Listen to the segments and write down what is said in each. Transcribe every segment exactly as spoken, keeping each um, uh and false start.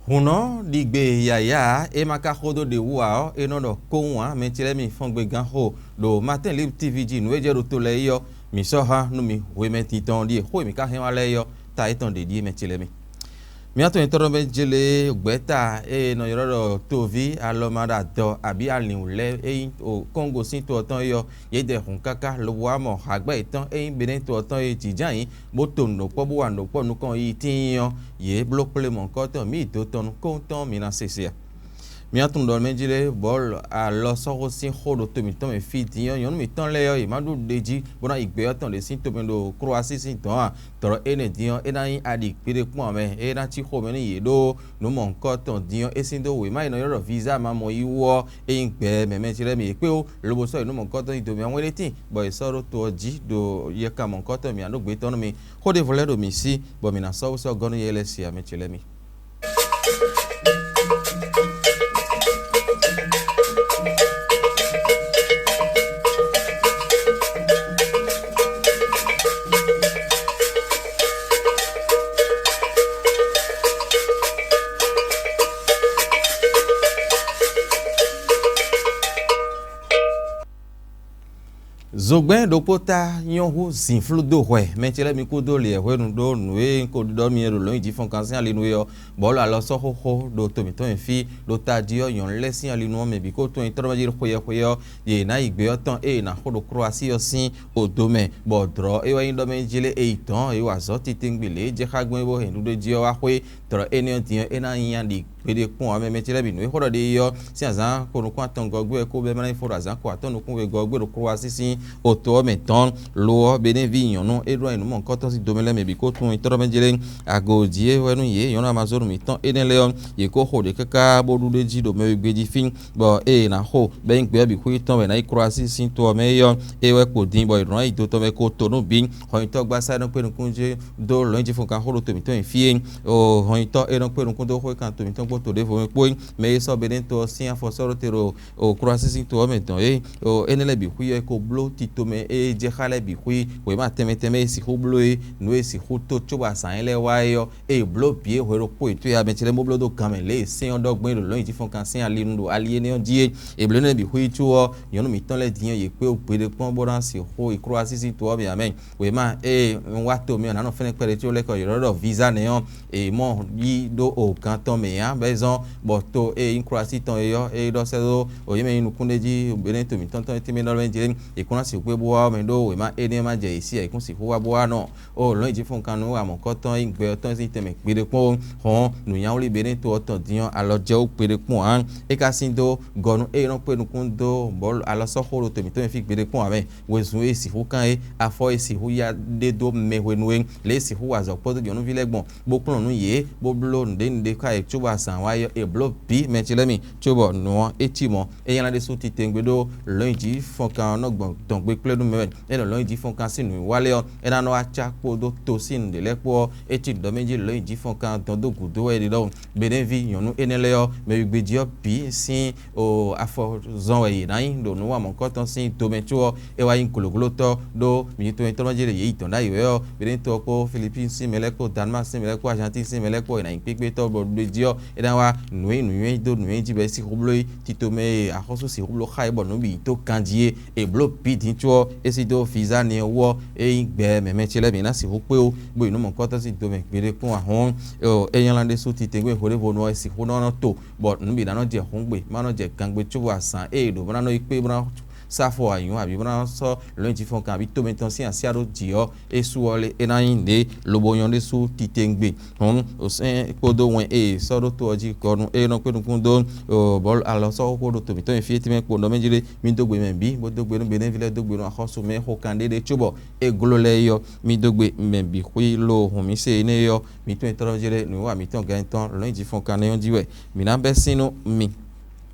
Hǔn nɔ ɖi gbe yǎyá ǎ, é ma ka xo dó ɖě wú ǎ ɔ́, é nɔ ɖɔ kówún ǎ. Mɛ ce lɛ́ɛ mi fɔ́n gbe gán xo ɖo Martin Libre T V jí. Nǔ e jɛ ɖo to lɛ́ɛ é ɔ́, mǐ sɔ́ há nú mi hwemɛ titɔn ɖíe xó e mǐ ka hɛn wá lɛ́ɛ é ɔ́, ta étɔn ɖě ɖíe, mɛ ce lɛ́ɛ mi. Mǐ atɔn nyitɔ́ ɖɔ mɛ jlé gbɛ̌ta e è nɔ ylɔ́ ɖɔ toví alɔmaɖadɔ abǐ alǐwǔ lɛ́ɛ é nyí Kɔ́ngo sín to ɔ́ tɔn é ɔ́, yě dɛ hǔn káká lobo wá mɔ hǎgbɛ́ yětɔn e nyí Benɛ́ɛ to ɔ́ tɔn e jǐján nyí, bó to nǔ ɖokpɔ́ bó wa nǔ ɖokpɔ́ nukɔn yiyi tíin ɔ́, yě bló kplé mɔ̌hunkɔtɔn mǐ yi do tɔn nukɔntɔn mǐ ná se se a? Mǐ atɔn ɖɔ mɛ jí lé, bɔ̌ alɔ sɔ́xo sín xó ɖo to mǐtɔn mɛ fí din ɔ́, nyɔ̌nu mǐtɔn lɛ́ɛ ɔ́, yě má ɖó ɖejí bó ná yi gbɛ ɔ́ tɔn ɖě sín tomɛ ɖo Klowasín sín dɔ̌n a? Dɔ̌ énɛ́ din ɔ́, é ná nyí aɖi gbeɖé kpɔ́n ǎ mɛ, é ná cí xomɛ nú yě ɖó nǔ mɔ̌hunkɔtɔn din ɔ́, é sín dó wěma e nɔ ylɔ́ ɖɔ vizá ma mɔ yí wú ɔ́, é nyí gbɛ mɛ̌ mɛ ce lɛ́ɛ mi yě kpé wú, lobo sɔ́ yi nǔ mɔ̌hunkɔtɔn nyi do mì ɔ́ ŋwlé tíin, bɔ è sɔ́ ɖó to ɔ́ jí ɖo yɛkan mɔ̌hunkɔtɔn mì anɔ̌gbetɔ́ nú mi. Xó ɖěvo lɛ́ɛ ɖo mǐ sí, bɔ mǐ ná sɔ́ wú sɔ́ gɔ́ nú yɛ lɛ́ɛ se ǎ, mɛ ce lɛ́ɛ mi. Zogbɛ́n ɖokpó ta nyɔ́ hú zǐnflú dó hwɛ. Mɛ ce lɛ́ɛ mi kúdó lǐɛhwenu ɖó nǔ e un ko ɖiɖɔ mi ɖo lɔ̌nyijǐ fɔ́nkan sín ali nú é ɔ́, bɔ wǒ ɖo alɔ sɔ́ xóxó ɖo to mǐtɔn e fí ɖo tají ɔ́, nyɔ̌nu lɛ́ɛ sín ali nú ɔ́ mɛ bǐ kó tunwun nyitɔ́ ɖɔ́ mɛ jí ɖo xweyɛ́xweyɛ́ ɔ́, yě ná yi gbé ɔ́ tɔn ée è nǎ xo ɖo Klowasí ɔ́ sín odo mɛ, bɔ dlɔ̌ é wɛ nyí ɖɔ mɛ jí lé e yi dɔ̌n e wa azɔ̌ titewungbe lě e jɛ xá gbɔn é bó hɛn ɖuɖéjí ɔ́ wá xwé. Dlɔ̌ énɛ́ ɔ́ din ɔ́, é ná nyí ali gbeɖé kpɔ́n ǎ. Mɛ ce lɛ́ɛ bǐ nǔ e xó ɖɔ ɖe é ɔ́, sín azǎn xo nukún atɔngɔ́ gbe wɛ kó bɛ́ má ná yi fó ɖo azǎn xo atɔ́ɔ́n nukún wegɔ́ ɔ́ gbe ɖo Klowasí sín oto ɔ́ mɛ tɔn. Lo ɔ́, Benɛ́vi nyɔ̌nu e ɖó anyǔnúmɔkɔ́tɔn sín domɛ lɛ́ɛ mɛ bǐ kó tunwun nyitɔ́ ɖɔ́ mɛ jlé. Ago jí é wɛ nú yě nyɔ̌nu Amazonu mǐtɔn énɛ́ lɛ́ɛ ɔ́, yě kó xo ɖě káká bó ɖu ɖ'é jí ɖo mɛ wegbe jí fí, bɔ ée è nǎ xo bɔ é nyí gbɛ ɔ́ bǐ xwé tɔn wɛ è nǎ yi Klowasí sín to ɔ́ mɛ é ɔ́, é wɛ kpo din bɔ è ɖǒ ná yi do tɔn mɛ ko to nú bǐ. Hɔnyitɔ́ gbasá e nɔ kpé nukúnnú jí dó lɔ̌nyijǐ-fɔnkan xó ɖo to mǐtɔn nyi fí é. O hɔnyitɔ́ e nɔ kpé nukún dó xwé kan to mǐtɔn kpó to ɖěvo mɛ kpó é, mɛ e sɔ́ Benɛ́to ɔ́ sín afɔ sɔ́ ɖó te ɖo Klowasí sín to ɔ́ mɛ dɔn é. O énɛ́ lɛ́ɛ bǐ xwí ɔ́, é ko bló tito mɛ e jɛ xá lɛ́ɛ bǐ xwí wěma tɛnmɛ tɛnmɛ e sixú bló é, nǔ e sixú tó cóbɔ azǎn é lɛ́ɛ wá é ɔ́, ée blǒ bǐ e hwɛ ɖokpó yětɔn e amɛ ce lɛ́ɛ bó bló dó gan mɛ lě e sɛ́n ɔ́ ɖɔ gbɔn é ɖo lɔ̌nyijǐ-fɔnkan sín ali nu ɖo ali énɛ́ ɔ́ jí é. È blǒ énɛ́ bǐ xwí có ɔ́, nyɔ̌nu mǐtɔn lɛ́ɛ din ɔ́, yě kpé wú gbeɖé kpɔ́n bó ná sixú yi Klowasí sín to ɔ́ mɛ ǎ mɛ. Wěma ée un wá to mi ɔ́, nǎ nɔ fɛ́nɛ kpɛɖé có lɛ́ɛ kɔ yě ɖɔ ɖɔ vizá nɛ́ ɔ́, è mɔ yí ɖó o gan tɔn mɛ ǎ, bɔ é zɔ́n bɔ to e nyí Klowasí tɔn é ɔ́, é ɖɔ sɛ́ dó o yě mɛ nyí nukúnɖéjí Benɛ́to mǐtɔn tɔn e tɛ́nmɛ ɖɔ lɛ́ɛ jlé è kún ná sixú kpé bó wá ɔ́ mɛ ɖó wěma énɛ́ ɔ́ ma jɛ yě sí ǎ, è kún sixú wá bó wá nɔ. O lɔ̌nyijǐ-fɔnkan nú amɔ̌kɔ́tɔn e nyí gbɛ ɔ́ tɔn sín tɛnmɛ gbeɖé kpɔ́n ó. Hɔn nǔnywɛ́nwlí Benɛ́to ɔ́ tɔn din ɔ́, alɔ jɛ wú gbeɖé kpɔ́n ǎ. É ka sín dó gɔnu ée nɔ kpé nukún dó bɔ̌ alɔ sɔ́ xó ɖo to mǐtɔn mɛ fí gbeɖé kpɔ́n ǎ mɛ. Wezun e sixú kán é, afɔ e sixú ya ɖe dó mɛ hwenu e lě e sixú wa azɔ̌ kpódó nyɔ̌nuví lɛ́ɛ gbɔn, bó kplɔ́n nǔ yě, bó bló nǔɖé nǔɖé xá yě cóbɔ azǎn wá é ɔ́, è blǒ bǐ mɛ ce lɛ́ɛ mi, cóbɔ nǔ ɔ́ é cí mɔ̌. É nylá ɖésú titewungbe ɖó lɔ̌nyijǐ-fɔnkan ɔ́ nɔ gbɔn dɔn gbe kplé nú mɛ wɛ. É nɔ lɔ̌nyijǐ-fɔnkan sín nǔwiwa lɛ́ɛ ɔ́, é ná nɔ́ wá cá kpódó to sín nǔɖé lɛ́ɛ kpó ɔ́, é cí ɖɔ mɛ jí lɔ̌nyijǐ-fɔnkan dɔn dó gǔdo wɛ é ɖe ɖɔhun. Benɛ́ví nyɔ̌nu énɛ́ lɛ́ɛ ɔ́, mɛ wegbe jí ɔ́ bǐ sín o afɔ zɔn wɛ yě ná nyí ɖo nǔ wa mɔ̌hunkɔtɔn sín domɛ có ɔ́, é wá nyí gǒlǒglótɔ́ ɖó mǐtɔn e tɔ́ nɔ jí ɖe yě yi dɔ̌n ɖ'ayǐ wɛ ɔ́, Benɛ́to ɔ́ kpó Filipín sín mɛ lɛ́ɛ kpó Danmási sín mɛ lɛ́ɛ kpó Ajantín sín mɛ lɛ́ɛ kpó è nǎ nyí kpékpétɔ́ bɔ ɖo jí ɔ́, é ná wá nǔ e nǔnywɛ́ dó nǔnywɛ́ jí bɔ é sixú bló é. Tito mɛ e axɔ́sú sixú bló xá é bɔ nǔ bǐ dó ganjí é, è blǒ bǐ din có ɔ́, é sí dó vizá ni ɔ́ wú ɔ́, é nyí gbɛ mɛ̌mɛ́ ce lɛ́ɛ bǐ ná sixú kpé ó, bó yi nǔ mɔ̌hunkɔtɔn sín domɛ gbeɖé kpɔ́n ǎ hɔ́n. Ɔ, é nylá ɖésú titewungbe hweɖěvo nú ɔ́, é sixú nɔ nɔ to, bɔ nǔ bǐ ná nɔ jɛ hǔngbe, má nɔ jɛ gangbe cóbɔ azǎn e è ɖǒ bó ná nɔ yi kpé bó ná sá afɔ anyǔ abǐ bó ná sɔ́ lɔ̌nyijǐ-fɔnkan abǐ tomɛ tɔn sín así ɔ́ ɖó jǐ ɔ́, é su ɔ́ lé, é ná nyí nǔɖé lobo nyɔ́ ɖésú titewungbe. Hɔn, sɛ́n kpódó wɛn e è sɔ́ ɖó to ɔ́ jí kɔ nú é nɔ kpé nukún dó bɔ̌ alɔ sɔ́ xóxó ɖo to mǐtɔn e fí é tɛ́nmɛ kpo nɔ mɛ jí ɖé, mì dó gbe mɛ bǐ, bó dó gbe nú Benɛ́ví lɛ́ɛ, dó gbe nú axɔ́sú mɛ xo kanɖéɖé cóbɔ é gló lɛ́ɛ é ɔ́, mì dó gbe mɛ bǐ xwí lo hǔn mì se énɛ́ é ɔ́, mǐ tɔn e tɔ́ jlé nǔwiwa mǐtɔn gǎn tɔn lɔ̌nyijǐ fɔnkan nɛ́ ɔ́ jí wɛ mǐ ná bɛ́ sín nú mi.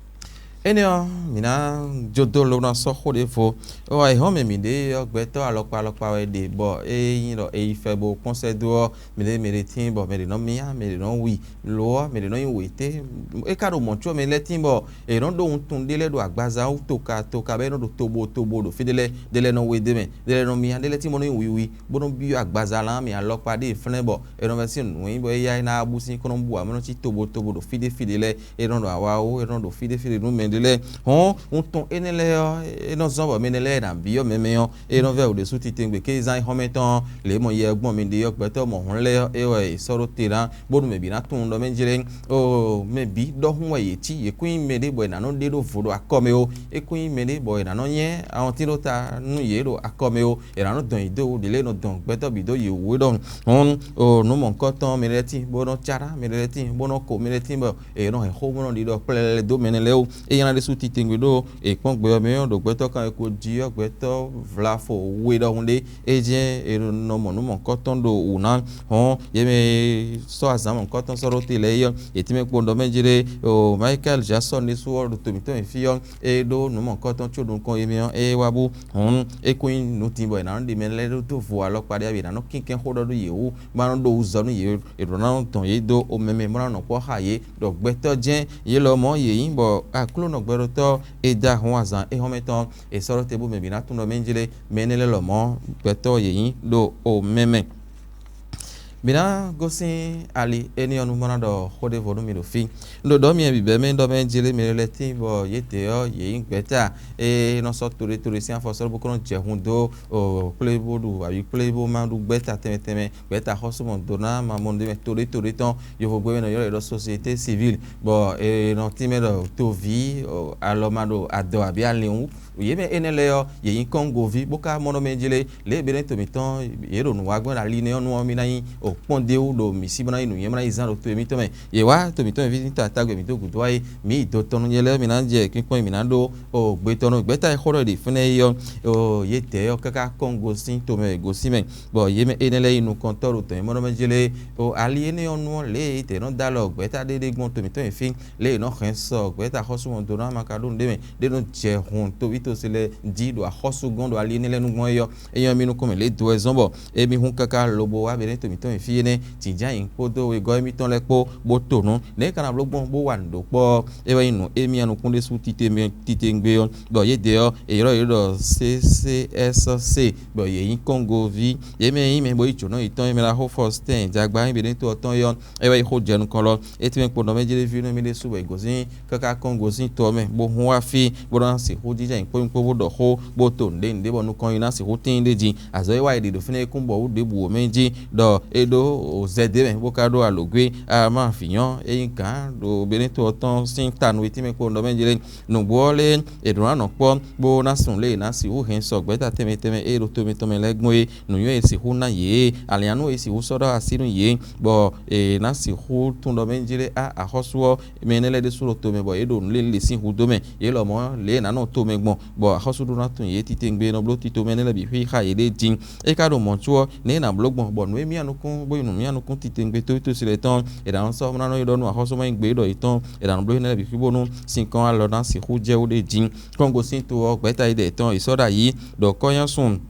Énɛ́ ɔ́, mǐ ná jó dó lo ná sɔ́ xó ɖěvo. Ɔ, è hɔn mɛ mǐ ɖe ɔ́, gbɛtɔ́ alɔkpa alɔkpa wɛ ɖe, bɔ é nyí ɖɔ è yi fɛ bo kpɔ́n sɛ́ dó ɔ́, mɛ ɖé mɛ ɖé tíin bɔ mɛ ɖě nɔ myá, mɛ ɖě nɔ wi. Lo ɔ́, mɛ ɖě nɔ nyi wěté. É ka ɖo mɔ̌ có mɛ lɛ́ɛ tíin bɔ è nɔ ɖó wuntun ɖé lɛ́ɛ ɖo agbaza wú toka toka bɔ é nɔ ɖo tobo tobo ɖo fí ɖé lɛ́ɛ, ɖé lɛ́ɛ nɔ wé d'é mɛ, ɖé lɛ́ɛ nɔ myá, ɖé lɛ́ɛ tíin bɔ nɔ nyi wiwi, bó nɔ byɔ́ agbaza lan mɛ alɔkpa ɖé flɛ́n bɔ è nɔ vɛ́ sín nǔ e nyí bɔ éyá e ná wá bú sín kɔn nɔ bu ǎ, bó nɔ cí tobo tobo ɖo fí ɖé fí ɖé lɛ́ɛ, é nɔ ɖo awa ó, é nɔ ɖo fí ɖé fí ɖé nú mɛ ɖé lɛ́ɛ. Hɔn, wuntun énɛ́ lɛ́ɛ ɔ́, é nɔ zɔ́n bɔ mɛ énɛ́ lɛ́ɛ ná byɔ́ mɛ mɛ ɔ́, é nɔ vɛ́ wǔ ɖésú titewungbe kézán e xɔ́mɛ tɔn ɔ́, lě e mɔ yɛ gbɔn mi ɖe ɔ́, gbɛtɔ́ mɔ̌hun lɛ́ɛ ɔ́, é wɛ è sɔ́ ɖó te ná, bónú mɛ bǐ ná tunwun ɖɔ mɛ jlɛ́. Oo, mɛ bǐ ɖɔhun wɛ yě cí, yě kún nyí mɛɖé bɔ è nǎ nɔ ɖe ɖó vo ɖo akɔ mɛ ó, é kún nyí mɛɖé bɔ è nǎ nɔ nyɛ́ awɔntín ɖó ta nú yě ɖo akɔ mɛ ó, è nǎ nɔ dɔn yě dó ɖě lɛ́ɛ nɔ dɔn gbɛtɔ́ bǐ dó yě wú é ɖɔhun. Hɔn, oo, nǔ mɔ̌hunkɔtɔn mɛ lɛ́ɛ tíin bó nɔ cá ná, mɛ lɛ́ɛ tíin bó nɔ ko, mɛ lɛ́ɛ tíin bɔ è nɔ hɛn xó bó nɔ ɖi ɖɔ kplɛlɛ dó mɛ énɛ́ lɛ́ɛ ó. É nyí ná ɖésú titewungbe ɖó è kpɔ́n gbɛ ɔ́ mɛ ɔ́ ɖo gbɛtɔ́ kan e ko jí ɔ́, gbɛtɔ́ vlafo we ɖɔhun ɖé. É jɛ́n è nɔ mɔ nǔ mɔ̌hunkɔtɔn ɖo wǔ ná. Hɔn, yě mɛ e sɔ́ azǎn mɔ̌hunkɔtɔn sɔ́ ɖó te lɛ́ɛ é ɔ́, yě tínmɛ kpo ɖɔ mɛ jlé. Michael Jackson ɖésú ɔ́ ɖo to mǐtɔn e fí ɔ́, é ɖó nǔ mɔ̌hunkɔtɔn có nukɔn e mɛ ɔ́, é wá bú. Hɔn, é kún nyí nǔ din bɔ è nǎ nɔ ɖe mɛ lɛ́ɛ ɖó dó vo alɔkpa ɖé ɔ́, è nǎ nɔ kínkɛ́n xó ɖɔ nú yě wú, bó ná nɔ ɖó wǔ zɔ nú yě, è ɖǒ ná nɔ dɔn yě dó omɛ mɛ, bó ná nɔ kpɔ́ xa yě, ɖɔ gbɛtɔ́ jɛ́n yě lɔmɔ̌ yě nyí, bɔ Aklúnɔ gbɛɖotɔ́ e dó ahɔ̌n azǎn éhɔ́nmɛ tɔn ɔ́, è sɔ́ ɖó te bó mɛ bǐ ná tunwun ɖɔ mɛ jlé mɛ énɛ́ lɛ́ɛ lɔmɔ̌ gbɛtɔ́ yě nyí ɖo omɛ mɛ. Mǐ ná gosín ali éní ɔ́ nú má ná ɖɔ xó ɖěvo nú mi ɖo fí. Un ɖo ɖɔ myɛ bǐ bɛ́ mɛ ɖɔ mɛ jlé mɛ lɛ́ɛ tíin bɔ yědɛɛ ɔ́, yě nyí gbɛ̌ta e nɔ sɔ́ toɖétoɖé sín afɔ sɔ́ bó kó nɔ jɛ hun dó kplé bó ɖu abǐ kplé bó má ɖu gbɛ́ta tɛnmɛ tɛnmɛ, gbɛ̌ta xɔ́súmɔ dó ná ma mɔ ɖé mɛ toɖétoɖé tɔn, yovogbe mɛ nɔ ylɔ́ yě ɖɔ sosiété sivil, bɔ è nɔ tínmɛ ɖɔ toví alɔ ma ɖo adɔ abǐ alin wú. Yě mɛ énɛ́ lɛ́ɛ ɔ́, yě nyí kɔ́ngoví, bó ka mɔ nɔ mɛ jlé, lě e Benɛ́to mǐtɔn yě ɖo nǔ wa gbɔn ɖo ali nɛ́ ɔ́ nu ɔ́, mì ná nyí òkpɔ́ndéwú ɖo mǐ sí bó ná nyí nǔnywɛ́ bó ná nyí zán ɖo to émítɔn mɛ. Yě wá to mǐtɔn e ví ta tagbe mǐ dó gǔdo wá é, mǐ yi do tɔn nú nyɛ lɛ́ɛ, mǐ ná jɛ kpínkpɔ́n e mǐ ná ɖó o gbe tɔn nú gbɛ́ta e xó ɖɔ è ɖe fínɛ́ é ɔ́, o yě dɛ̌ ɔ́ káká kɔ́n gosín tomɛ e gosín mɛ, bɔ yě mɛ énɛ́ lɛ́ɛ yi nukɔntɔ́ ɖo dɔ̌nyímɔ́ mɛ jlé. O ali énɛ́ ɔ́ nu ɔ́, lě e yě dɛ̌ nɔ dó alɔ gbɛ̌ta ɖé ɖé gbɔn to mǐtɔn e fí, lě e è nɔ hɛn sɔ gbɛ̌ta xɔ́súmɔ dó ná ma ka ɖó nǔɖé mɛ, ɖé nɔ jɛ hun toví tosi lɛ́ɛ jí ɖo axɔ́súgɔ́n ɖo ali énɛ́ lɛ́ɛ nu gbɔn é ɔ́, é nyɔ́ mì nukɔn mɛ lě dó wɛ zɔ́n bɔ émí hún káká lobo wá Benɛ́to mǐtɔn e fí énɛ́, jǐnján nyi kpódó wegɔ́ émítɔn lɛ́ɛ kpó bó to nǔ. Nɛ̌ é ka ná bló gbɔn bó wa nǔ ɖó kpɔ́ ɔ́, é wɛ nyí nǔ émí anukún ɖésú titewungbe ɔ́, bɔ yědɛɛ ɔ́, è ylɔ́ yě ɖɔ C C S C, bɔ yě nyí Kɔ́ngoví. Yě mɛ e nyí mɛ bo yí jǒnɔ yětɔn e mɛ ɖaxó Fɔstɛ́n Jagba nyí Benɛ́to ɔ́ tɔn é ɔ́, é wɛ yi xó jɛ nukɔn lɔ. É tínmɛ kpo nɔ mɛ jlé ví nú émí ɖésú bɔ è gosín káká kɔn gosín to ɔ́ mɛ, bó hún wá fí, bó ná sixú jínjɔ́n nyi kpó nyi kpó bó ɖɔ xó, bó to nǔɖé nǔɖé bɔ nukɔn nyi ná sixú tíin ɖ'é jí. Azɔ̌ e wa yi ɖi ɖo fínɛ́ é kún bɔ wú ɖěbǔ wǒ mɛ jí, ɖɔ é ɖó zɛdě mɛ bó ka ɖó alǒgwé. Ama vǐnyɔ́ e nyí gǎn ɖo Benɛ́to ɔ́ tɔn sín ta nú é tínmɛ kpo nɔ mɛ jlé. Nǔgbó ɔ́ lé, è ɖǒ ná nɔ kpɔ́, bó ná sun lě e è nǎ sixú hɛn sɔ gbɛ̌ta tɛnmɛ tɛnmɛ e ɖo to mǐtɔn mɛ lɛ́ɛ gbɔn é, nǔnywɛ́ e sixú ná yě, alǐannú e sixú sɔ́ ɖó así nú yě, bɔ è nǎ sixú tunwun ɖɔ mɛ jlé á axɔ́sú ɔ́, mɛ énɛ́ lɛ́ɛ ɖésú ɖo tomɛ bɔ yě ɖo nǔ lélí sín hudó mɛ, yě lɔmɔ̌ lě e è nǎ nɔ tomɛ gbɔn, bɔ axɔ́sú ɖó ná tunwun yě titewungbe e nɔ bló tito mɛ énɛ́ lɛ́ɛ bǐ xwíxá yěɖée din. É ka ɖo mɔ̌ có ɔ́, nɛ̌ è nǎ bló gbɔn bɔ nǔ e myá nukún bó nyí nǔ myá nukún titewungbe tóvítósi lɛ́ɛ tɔn, è nǎ nɔ sɔ́ ná nɔ yi ɖɔ nú axɔ́súmanyígbe e ɖɔ yětɔn, è nǎ nɔ bló énɛ́ lɛ́ɛ bǐ xwí bónú sinkɔn alɔ ná sixú jɛ wú ɖé din. Kɔ́ngosín to ɔ́, gbɛ̌ta yi ɖɛ tɔn è sɔ́ ɖo ayǐ, ɖɔ kɔ́ nyá sun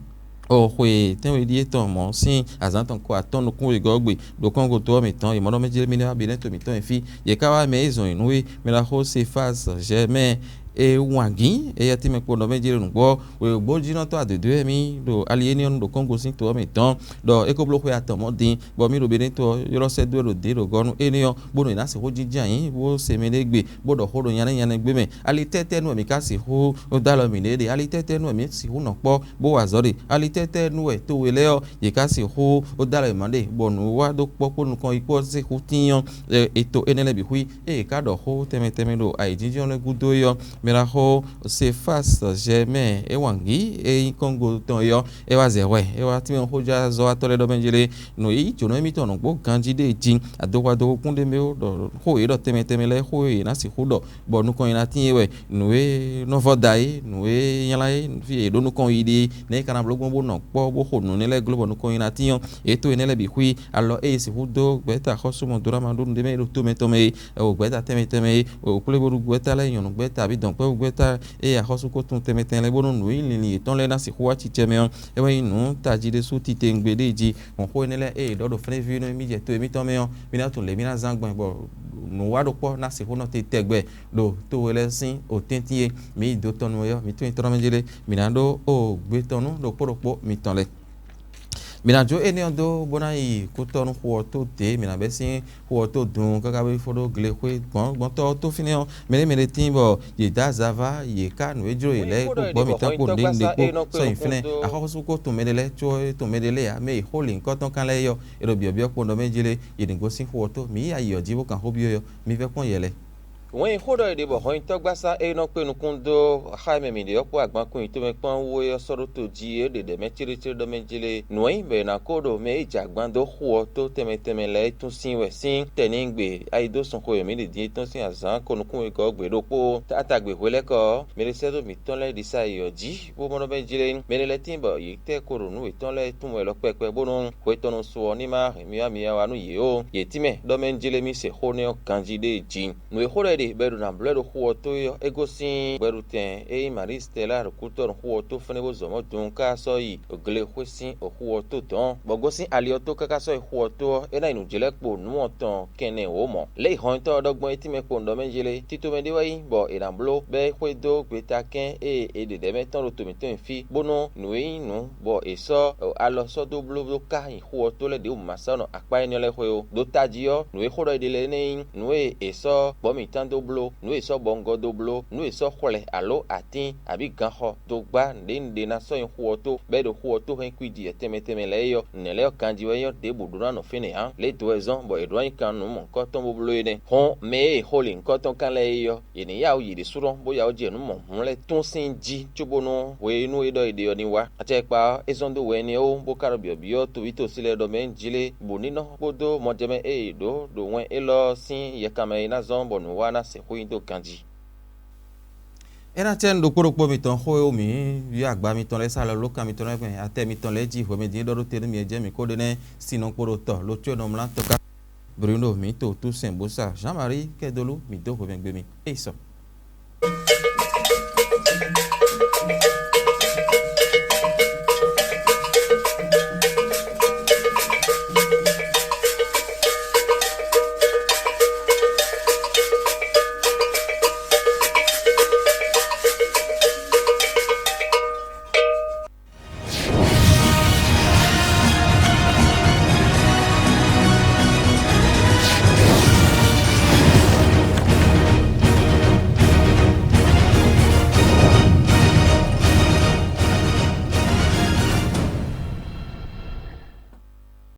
o xwe tɛ́nwe ɖíe tɔn mɔ̌ sín azǎn tɔn ko atɔ́ɔ́n nukún wegɔ́ gbe ɖo kɔ́ngoto ɔ́ mǐtɔn, yě mɔ ɖɔ mɛ jlé mì nɛ́ wá Benɛ́to mǐtɔn e fí. Yě ka wá mɛ e zɔn yě nú é, mɛ ɖaxó Sefási Zɛmɛ́ɛ e wǎn gǐn, éyɛ́ tínmɛ kpo nɔ mɛ jlé nǔgbó ɔ́, wěwégbójínɔtɔ́ adǒdó wɛ mì ɖo ali énɛ́ ɔ́ nu ɖo kɔ́ngosín to ɔ́ mǐtɔn, ɖɔ é ko bló xwe atɔn mɔ̌ din, bɔ mì ɖo Benɛ́to ɔ́ ylɔ́ sɛ́ dó wɛ ɖo dě ɖo gɔ́ nú énɛ́ ɔ́, bónú è nǎ sixú jínjɔ́n ayǐ, bó se mɛ ɖé gbe, bó ɖɔ xó ɖo nyaɖé nyaɖé gbé mɛ. Ali tɛ́tɛ́ nu wɛ mǐ ka sixú dó alɔ mǐɖée ɖe? Ali tɛ́tɛ́ nu wɛ mǐ sixú nɔ kpɔ́ bó wa azɔ̌ ɖe? Ali tɛ́tɛ́ nu wɛ to we lɛ́ɛ ɔ́, yě ka sixú dó alɔ yě ma ɖe, bɔ nǔwiwa dó kpɔ́ kpó nukɔn yi kpó ɔ́ sixú tíin ɔ́, è to énɛ́ lɛ́ɛ bǐ xwí? Ée è ka ɖɔ xó tɛnmɛ tɛnmɛ ɖo ayǐjínjɔ́n lɛ́ɛ gúdo é ɔ́, mɛ ɖaxó Sefási Zɛmɛ́ɛ é wǎn gǐ e nyí kɔ́ngo tɔn é ɔ́, é wá zɛ hwɛ, é wá tínmɛ xójázɔ́watɔ́ lɛ́ɛ ɖɔ mɛ jlé, nǔ e yí jǒnɔ émítɔn nǔgbó ganjí ɖe jí, adoxo adoxokún ɖé mɛ ó, ɖɔ xó e ɖɔ tɛnmɛ tɛnmɛ lɛ́ɛ, xó e yě ná sixú ɖɔ, bɔ nukɔn nyi ná tíin é wɛ, nǔ e nɔ vɔ́ da é, nǔ e nylá é, fí e yě ɖó nukɔn yi ɖe é, nɛ̌ é ka ná bló gbɔn bó nɔ kpɔ́ bó xo nǔ énɛ́ lɛ́ɛ gló bɔ nukɔn nyi ná tíin ɔ́, yě to énɛ́ lɛ́ɛ bǐ xwí? Alɔ ée sixú dó gbɛ̌ta xɔ́súmɔdónáma ɖó nǔɖé mɛ é ɖo to mɛtɔn mɛ é, o gbɛ̌ta tɛnmɛ tɛnmɛ é, o kplé bó ɖu gbɛ́ta lɛ́ɛ nyɔ̌nu gbɛ́ta abǐ dɔn Kpɛ́wúgbɛ́ta eye axɔ́sú ko tunwun tɛnmɛ tɛnmɛ lɛ́ɛ bónú nǔ e linlin yětɔn lɛ́ɛ ná sixú wá acicɛ mɛ ɔ́, é wɛ nyí nǔ tají ɖésú titewungbe ɖé jí. Gbɔn xó énɛ́ lɛ́ɛ ée è ɖɔ ɖo fɛ́núví nú mì jɛ to e mítɔn mɛ ɔ́, mì ná tunwun lě mì ná zán gbɔn bɔ nǔ wa ɖokpɔ́ ná sixú nɔ te tɛgbɛ ɖo to we lɛ́ɛ sín otɛ́ntin e mǐ yi do tɔn nu é ɔ́, mǐ tunwun nyitɔ́ mɛ jlé. Mǐ ná ɖó o gbe tɔn nú ɖokpó ɖokpó mitɔn lɛ́ɛ. Mǐ ná jó énɛ́ ɔ́ dó bó ná yi kútɔ́ nú xu ɔ́ tó dě, mǐ ná bɛ́ sín xu ɔ́ tó dun káká bó yi fó ɖó glexwé gbɔ̌ngbɔ́ntɔ́ ɔ́ tó fínɛ́ ɔ́, mɛ ɖé mɛ ɖé tíin bɔ yě dó aza vá, yě ká nǔ e jló yě lɛ́ɛ kpó gbɔ́ mǐtɔn kpó nǔɖé nǔɖé kpó sɔ́ nyi fínɛ́. Axɔ́sú ko tunwun mɛɖé lɛ́ɛ có e tunwun mɛɖé lɛ́ɛ ǎ, mɛ e xó lǐ nyǐkɔ tɔn kán lɛ́ɛ é ɔ́, è ɖo byɔ̌byɔ́ kpowun ɖɔ mɛ jlé, yě ní gosín xu ɔ́ tó. Mǐ yi ayi ɔ́ jí bó kan xó byɔ́ é ɔ́, mi vɛ́ kpɔ́n yɛ lɛ́ɛ. Wɛn yi xó ɖɔ è ɖe bɔ hɔnnyitɔ́gbasá e nɔ kpé nukún dó xá e mɛ mǐ ɖe ɔ́ kpó agbankún mǐtɔn mɛ kpɔ́n wú é ɔ́ sɔ́ ɖó to jí é ɖe ɖɛ̌ mɛ céɖécéɖé ɖɔ mɛ jlé nǔ e nyí bɔ è nǎ ko ɖo mɛ e jɛ agban dó xu ɔ́ tó tɛnmɛ tɛnmɛ lɛ́ɛ tún sín wɛ sín tɛnígbe ayidósun xweyɔmǐ ɖě dín é tɔ́n sín azǎn ko nukún wegɔ́ ɔ́ gbe ɖokpó. Atagbe hwelɛ́kɔ ɔ́, mɛ ɖé sɛ́ dó mǐtɔn lɛ́ɛ ɖisa yi ɔ́ jí bó mɔ ɖɔ mɛ jlé mɛ ɖé lɛ́ɛ tíin bɔ yě tɛ́ ko ɖo nǔ yětɔn lɛ́ɛ tunwun wɛ lɔ kpɛkpɛ bónú hwetɔnnu su ɔ́ ní má hɛn myɔ myɔ wá nú yě ó. Yě tínmɛ ɖɔ mɛ jlé mì se xó nɛ́ ɔ́ ganjí ɖée jí. Nǔ e xó ɖɔ è ɖe bɔ è ɖo nǎ blɔ́ ɛ ɖo xu ɔ́ tó é ɔ́, é gosín hwɛɖutɛn e nyí Maríi Stɛla ɖo kútɔ́ ɖo xu ɔ́ tó fɛ́nɛ́ bó zɔ mɔ̌ dun káká sɔ́ yi glexwé sín xu ɔ́ tó dɔ̌n, bɔ gosín ali ɔ́ tó káká sɔ́ yi xu ɔ́ tó ɔ́, é ná yi nǔjlɛ́kpo nǔ atɔn kɛnɛ wǒ mɔ̌. Lě e hɔnnyitɔ́ ɔ́ ɖɔ gbɔn é tínmɛ kpowun ɖɔ mɛ jlé, tito mɛ ɖé wɛ nyí bɔ è nǎ bló bɔ é xwedó gbetakɛ́n e è ɖe ɖɛ̌ mɛ tɔn ɖo to mǐtɔn nyi fí, bónú nǔ e nyí nǔ bɔ è sɔ́ alɔ sɔ́ dó bló dó ká nyi xu ɔ́ tó lɛ́ɛ ɖěbǔ ma sɔ́ nɔ akpá énɛ́ lɛ́ɛ xwé ó. Ɖo tají ɔ́, nǔ e xó ɖɔ è ɖe lɛ́ɛ nɛ́ nyí nǔ e è sɔ́ gbɔ̌ mǐtán dó bló, nǔ e è sɔ́ bɔngɔ́ dó bló, nǔ e è sɔ́ xwlɛ alǒ atín abǐ ganxɔ dó gbá nǔɖé nǔɖé ná sɔ́ nyi xu ɔ́ tó, bɔ é ɖo xu ɔ́ tó hɛn kwíji tɛnmɛ tɛnmɛ lɛ́ɛ é ɔ́, nǔ lɛ́ɛ ɔ́ ganjí wɛ nyɔ́ ɖěbǔ ɖó ná nɔ fínɛ́ ǎ. Lě e do wɛ zɔ́n bɔ è ɖǒ ná nyi kan nú mɔ̌hunkɔtɔn bó bló é nɛ́. Hɔn mɛ e è xo lě nyǐkɔ tɔn kán lɛ́ɛ é ɔ́, yě ní yá wǔ yě ɖésúnɔ bó yá wǔ jɛ nǔ mɔ̌hun lɛ́ɛ tún sín jí cóbónú hwenu e ɖɔ è ɖe ɔ́ ní wá. Acɛkpa ɔ́, é zɔ́n dó wɛ énɛ́ ó, bó ka ɖo byɔ̌byɔ́ toví tosí lɛ́ɛ ɖɔ mɛ jlé bǔ ní nɔ kpódó mɔjɛmɛ e è ɖǒ ɖo wɛn élɔ́ ɔ́ sín yɛkanmɛ e ná zɔ́n bɔ nǔ wa ná sixú nyi dó ganjí. É ná cɛ́ nú ɖokpó ɖokpó mitɔn xó e wú mǐ ylɔ́ agba mitɔn lɛ́ɛ sá lɔ ló kan mitɔn lɛ́ɛ mɛ, atɛ mitɔn lɛ́ɛ jí hwemɛ din e ɖɔ ɖó te nú mi é jɛ mǐ kó ɖe nɛ́, sinnɔ kpo ɖo tɔ lo có nɔ mlá tɔká. Bruno mǐ to tú sɛn bó sa Jean-Marie Kɛdolú mǐ dó hwemɛ gbe mì. É yi sɔ.